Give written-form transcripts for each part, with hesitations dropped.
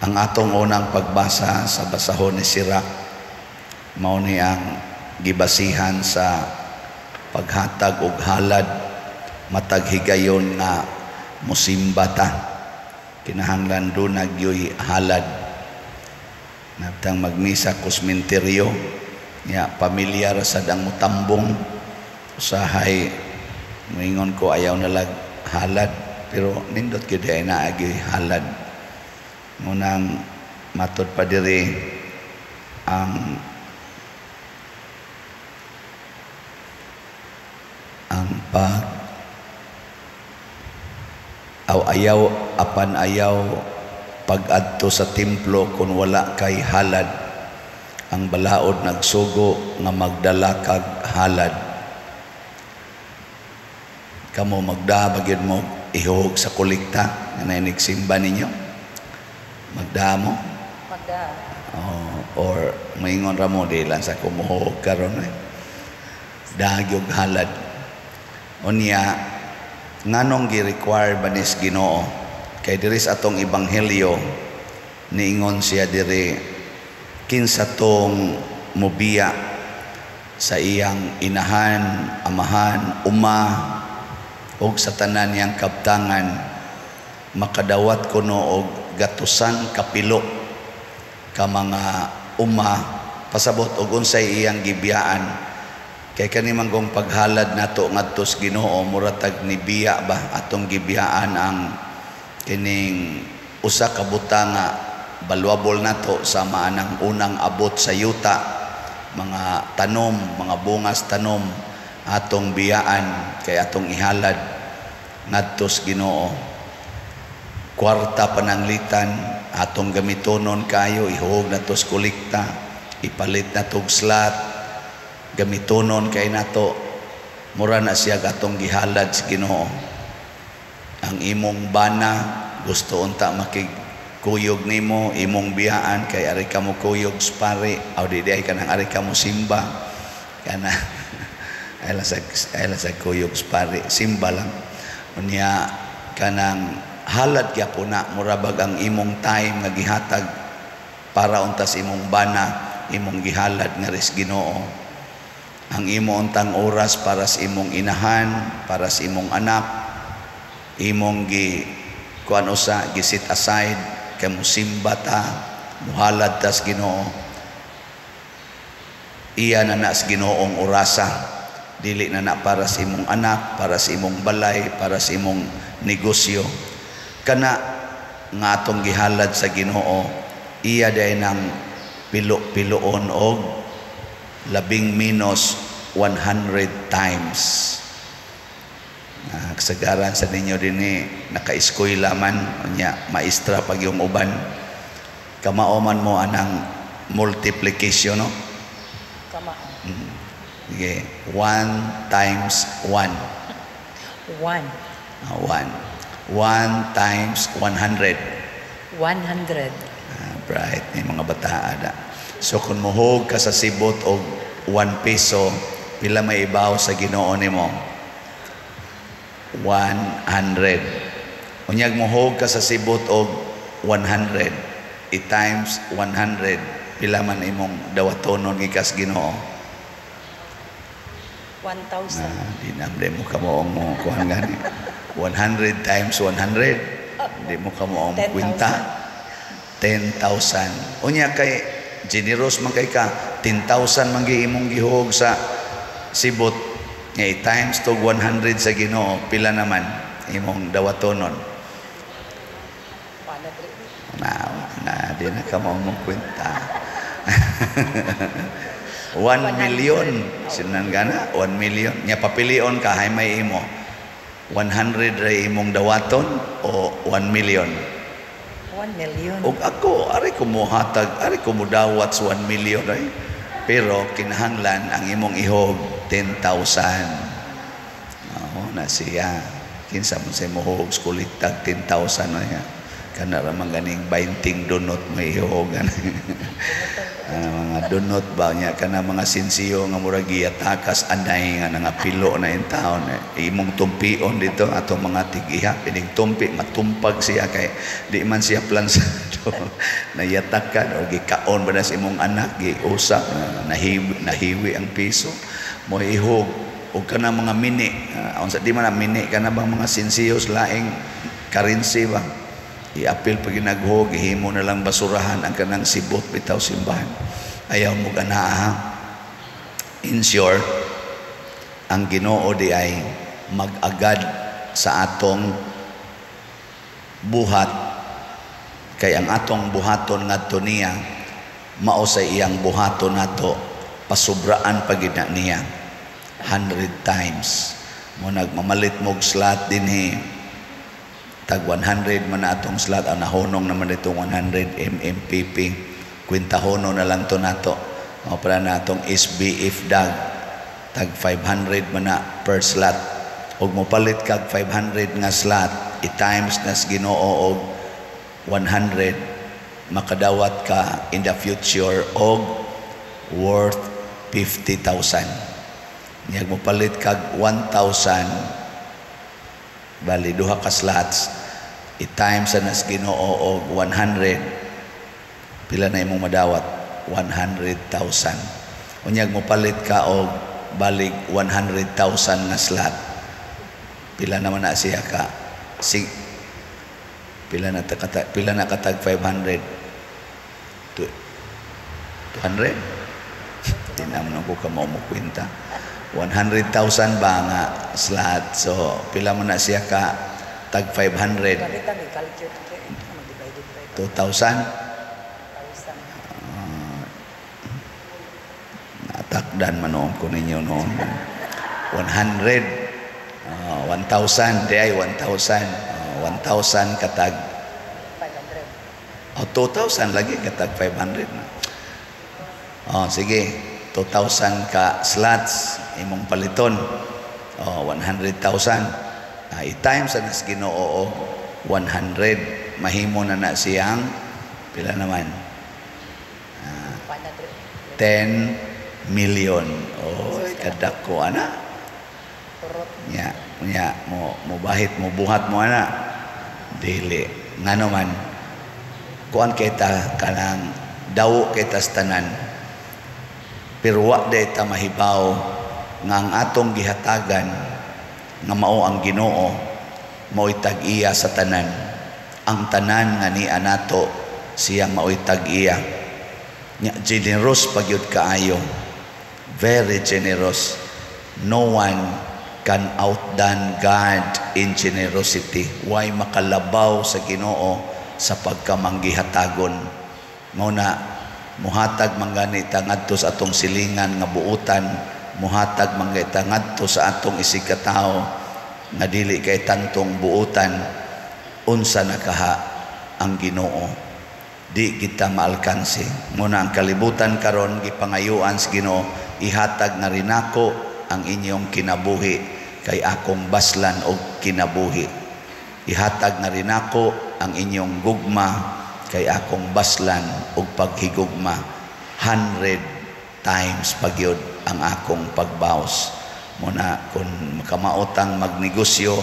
Ang atong unang pagbasa sa basahon ni Sirach, mao ni ang gibasihan sa paghatag og halad matag higayon nga musimba ta. Kinahanglan duna gyoy halad. Nabtang magmisa kusminteryo nya, pamilyar sad ang mutambong, usahay moingon ko ayaw na lag halad, pero nindot gyud ay naa gyoy halad. Munang matod pa diri ang pag aw ayaw apan ayaw pag-adto sa templo kung wala kay halad. Ang balaod nagsugo nga magdala kag halad. Kamo, magda ba gyud mo ihog sa kolekta nga nainigsimba ninyo? Magda mo? Magda. Oh, or maingon ra mo, di lang sa kumuhog karon eh. Dagyog halad. Unya, nganong gi-require ba nis Ginoo? Kay diri sa atong ebanghelyo, niingon siya diri, kinsa tong mubiya sa iyang inahan, amahan, uma ug sa tanan niyang kabtangan, makadawat kuno og gatusan kapilo ka mga uma, pasabot og unsay iyang gibiyaan. Kay kani man gong paghalad nato ngadto sa Ginoo, mura tag nibiya ba, atong gibiyaan ang kining usa ka butang nga valuable nato, sama anang unang abot sa yuta, mga tanom, mga bungas tanom, atong biyaan kay atong ihalad ngadto sa Ginoo. Kwarta pananglitan atong gamitonon kayo, ihog nato sa kolekta, ipalit nato og slot, gamitonon kay nato, mura na siya atong gihalad sa Ginoo. Ang imong bana gusto unta makigkuyog nimo, imong biyaan kay ari ka mo kuyog sa pari, aw di ay kanang ari ka mo simba kana, ay lang sa kuyog sa pari, simba lang. Unya kanang halad gyapon na, mura bag ang imong time nga gihatag para untas imong bana, imong gihalad nga ris Ginoo. Ang imo untang oras para sa imong inahan, para sa imong anak, imong gi kuan usa, gi set aside kay musimba ta, muhalad tas Ginoo. Iya na na sa Ginoong orasa, dili na na para sa imong anak, para sa imong balay, para sa imong negosyo. Kana nga atong gihalad sa Ginoo, iya day nang pilo-piloon og labing minus 100 times. Kasagaran sa ninyo dinhi naka-eskwela man, unya maestra pag yung uban. Kamao man mo anang multiplication, no? Kamao. Sige, 1 times 1. 1. 1. 1 times 100. 100. Bright ni mga bataa da. So kung muhog ka sa sibot og 1 peso, pila may ibaw sa Ginoo nimo? 100. Unyag muhog ka sa sibot og 100, i times 100, pila man imong dawatonon gikas Ginoo? 1,000. Ah, di na di mo kamo mo kuan gani. 100 times 100. Di mo kamo ang 10,000. Kwenta. 10,000. Unya kay generous man kay ka, 10,000 man gi imong gihog sa sibot nga i times to 100 sa Ginoo, pila naman imong dawatonon? 100. Na, na di na kamo mo kwenta. 1 million. Sinan gana, 1 million. Nya papilion ka, hay may imo. 100 ray imong dawaton o 1 million? 1 million. Og ako, ari ko mohatag, ari ko modawat sa 1 million ay. Pero kinahanglan ang imong ihog 10,000. Oo, na siya. Kinsa man sa mohog sa kolektag 10,000 na niya. Kana ra man ganing 20 donot may ihog. Mga donot ba niya kana mga sinsiyo nga murag giyatakas anay nga nangapilo na in taon. Imong tumpion dito atong mga tig-iha pinig tumpi matumpag siya kay di man siya plansado. Nayatakan or gikaon ba na sa imong anak, giusap, nahiwi, nahiwi ang piso. Mo ihog og kana mga mini, unsa di man na mini, kana bang mga sinsiyos, laing currency ba? Iapil pag ginaghog, gihimo na lang basurahan ang kanang sibot bitaw simbahan. Ayaw mo gana, ha? In short, ang Ginoo di ay mag-agad sa atong buhat, kay ang atong buhaton ngadto niya mao sa iyang buhaton nato, pasubraan pa gid na niya 100 times. Mo nagmamalit mog slot dinhi, tag 100 man na atong slot, ang nahunong naman itong 100 MMPP, kwintahono na lang to nato. Mao para na atong SBF dag, tag 500 man na per slot. Ug mopalit kag 500 nga slot, i-times nas Ginoo og 100, makadawat ka in the future og worth 50,000. Niyag mopalit kag 1,000, bali duha ka slots, i-times sa nas Ginoo og 100, pila na imong madawat? 100,000. Unyag mopalit ka og balig 100,000 nga slot, pila naman na siya ka si pila na kata, pila na katag 500? 200. Di naman ako ka mo kwenta. 100,000 ba nga slot, so pila man na siya ka tag 500? Gamit ang calculate, mag-divided by 2,000. 1,000. Natakdan man noon ko ninyo noon. 100, 1,000 di ay 1,000, 1,000 katag 500. Oh, 2,000 lagi katag 500 na. Oh, sige, 2,000 ka slots imong paliton. Oh, 100,000. I-times sa nas Ginoo og 100, mahimo na na siyang pila naman? 100. 10 million. Oh, kadako ana. Turot. Nya, nya mo mo bahit, mo buhat mo ana? Dili. Ngano man, kuan kita, kanang dawo kita sa tanan. Pero wa day ta mahibaw nga ang atong gihatagan nga mao ang Ginoo, mao'y tag-iya sa tanan. Ang tanan nga niya nato, siya mao'y tag-iya. Nya generous pagyud kaayo. Very generous. No one can outdone God in generosity. Why makalabaw sa Ginoo sa pagkamanggihatagon. Mao na muhatag man gani ta ngadto sa atong silingan nga buutan, muhatag man gani ta ngadto sa atong isigkatawo nga dili kay tantong buutan, unsa na kaha ang Ginoo? Di kita maalkanse. Mao na ang kalibutan karon, gipangayuan sa Ginoo, "Ihatag na rin ako ang inyong kinabuhi kay akong baslan og kinabuhi. Ihatag na rin ako ang inyong gugma kay akong baslan og paghigugma. 100 times pagyod ang akong pagbaos." Muna kung makamaotang magnegosyo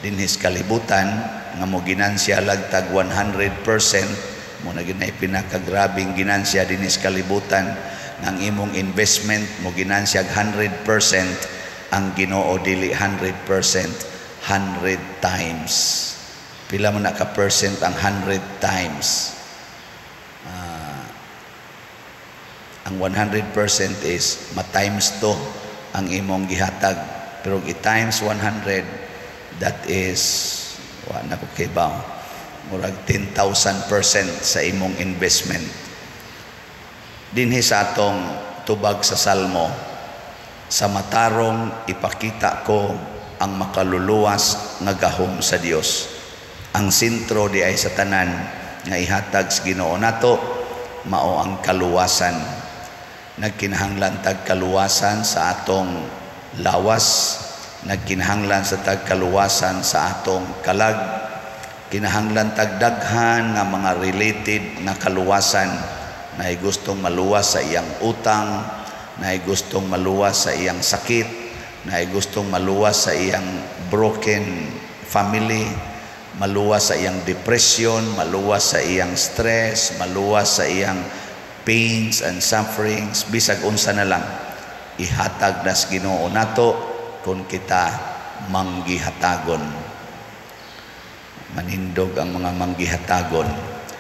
dinhis kalibutan nga mo ginansya lagtag 100%, mo na ginay pinakagrabing ginansya dinhis kalibutan, nga ang imong investment mo ginansya 100%, ang Ginoo dili 100%, 100 times. Pila man na ka percent ang 100 times? Ang 100% is ma-times to ang imong gihatag, pero i-times 100, that is, wa na ko kibaw, murag 10,000% sa imong investment. Dinhi sa atong tubag sa Salmo, "Sa matarong ipakita ko ang makaluluwas nga gahom sa Dios." Ang sentro di ay sa tanan nga ihatag sa Ginoo nato mao ang kaluwasan. Nagkinahanglan tag kaluwasan sa atong lawas, nagkinahanglan sa tag kaluwasan sa atong kalag, kinahanglan tag daghan nga mga related nga kaluwasan. Naay gustong maluwas sa iyang utang, naay gustong maluwas sa iyang sakit, naay gustong maluwas sa iyang broken family, Maluwas sa iyang depression, maluwas sa iyang stress, maluwas sa iyang pains and sufferings, bisag unsa na lang ihatag nas Ginoo nato kung kita manggihatagon. Manindog ang mga manggihatagon.